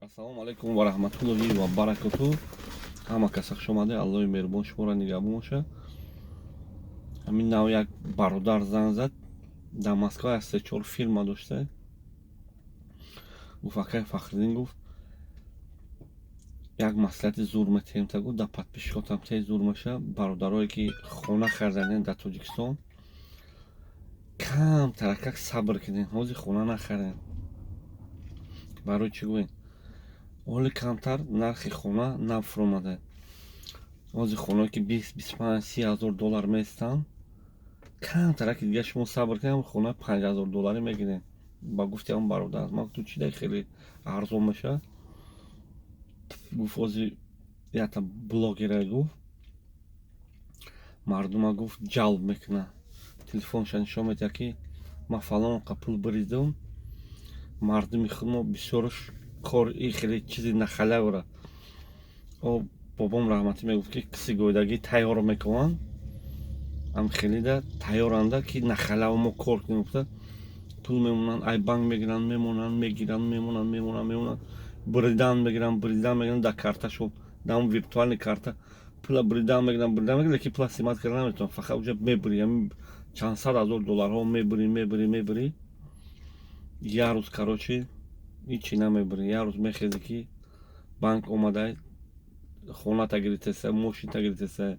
Ассалому алайкум ва раҳматуллоҳи ва баракоту. Ҳама каса хуш омаде. Аллоҳи меҳрубон шуморо нигаҳбон боша. Ҳамин нав як бародар занг зад, дар Москва як се чор фирма дошта. Гуфт: «Акай Фахриддин, — гуфт, — як маслиҳати зур метиҳем». Та гуфт, дар подписчикотам тез зур меша. Бародарое, ки хона хариданем дар Тоҷикистон, кам таракак сабр кунем, ҳозир хона нахарем. Барои чӣ гӯем? Ҳоли камтар нархи хона нафуромада. Ҳозир хонае, ки 20, 25, 30 ҳазор доллар меистанд, камтараки дига шумо сабр кунем, хона 5000 долларӣ мегирем. Ба гуфти ҳамн бародар, ман гуфтам: «Чӣ дай хеле арзон мешавад?» Гуфт: «Ҳозир якта блогере, — гуфт, — мардума, — гуфт, — ҷалб мекунад, телефонша нишон медиҳад, ки ман фалон қа пул буридам». Мардуми худмо бисёрш кор и хеле чизи нахалявра. О, бобом раҳматӣ мегуфт, ки киси гӯйдагӣ тайёр мекунанд, ам хелида тайёранда, ки нахаляво мо кор кунем гуфта, пул мемонанд, ай банк мегиранд, мемонанд, мегиранд, мемонанд, мемонанд, мемонанд, буридан мегиранд, буридан мегиранд, дар карташон, дар он виртуальный карта пула буридан мегиранд, буридан мегиранд, лекин пула снимать карда наметавонанд. Фақат уҷа мебурӣ, чанд сад ҳазор долларҳо мебурӣ, мебурӣ, мебурӣ. Як рӯз, короче, ҳичи намебурӣ. Як рӯз мехезӣ, ки банк омада, хоната гирифтеса, мошинта гирифтеса,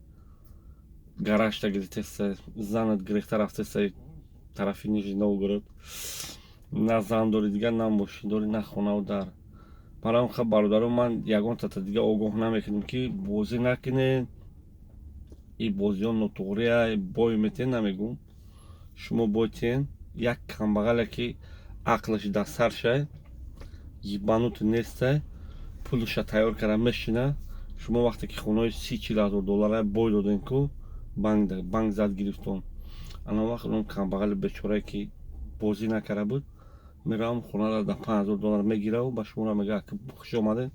гаражта гирифтеса, занат гирифта рафтеса тарафи Нижний Новгород. На зан дорӣ дигар, на мошин дорӣ, на хонаву дар. Барои он бародаро, ман ягон тата дига огоҳ намекунем, ки бозӣ накунед, и бозиҳо нотуғрия, бой метиҳен намегӯм. Шумо бой тиҳен, як камбағале, ки ақлаш дар саршай, ебанутый нестай, пулша тайёр карда мешина. Шумо вақте ки хонаҳои 30-40 ҳазор доллара бой додем ку, банк зад, гирифтон, ана вақт он камбағали бечорае, ки бозӣ накарда буд, меравам, хонаро дар 5000 доллар мегираву ба шуморо мега: «Хуш омадед,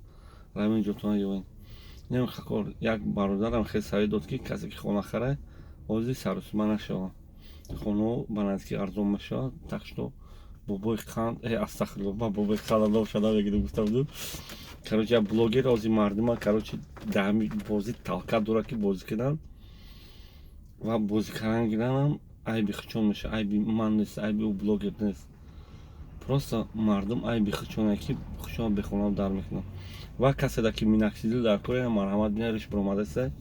равин, ҷотона ёвен». Немихакор як бародарам хеле савед дод, ки касе ки хона харад, ҳозир сарусима нашавад, хонаҳо ба наздики арзон мешавад. Так что бобои қанд, астағфирулло, ман бобои қанд шада мегирам гуфта будам. Короче, як блогер ҳозир мардума, короче, дар ҳами бозӣ талкат дорад, ки бозӣ кунанд ва бозӣ кардан гиранам, айби хучон мешавад, айби ман нест, айби ӯ блогер нест. Просто мардум айби хучоне, ки хучон бехона дар мекунанд. Ва каседа ки миноксидил дар кор, марҳамат, бинариш баромадаста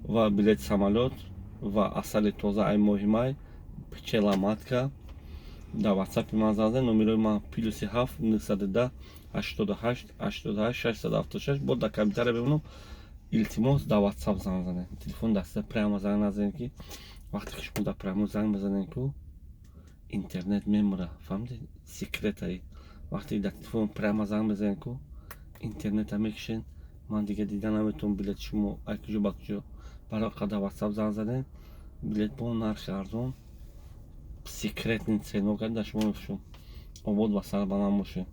ва билети самолёт ва асали тоза ай моҳи май, пчела матка, дар ватсапи ман занг. Номерои ман +7 910 88 88 676. Бо дар компютера бемонам. Илтимос, дар ватсап занг занед, телефон даста прямо занг назанед, ки вақте ки шумо дар прямо занг мезанед ку, интернет мемура. Фаҳмидед? Секретаи вақте дар телефон прямо занг мезанед ку, интернета мекушен, ман дига дида наметавонам билети шумо ай куҷо ба куҷо. Барои қадар ватсап занг занед, билет бо нархи арзон, секретный цено карда шумо мефурӯшам. Обод ва сарбаланд бошед.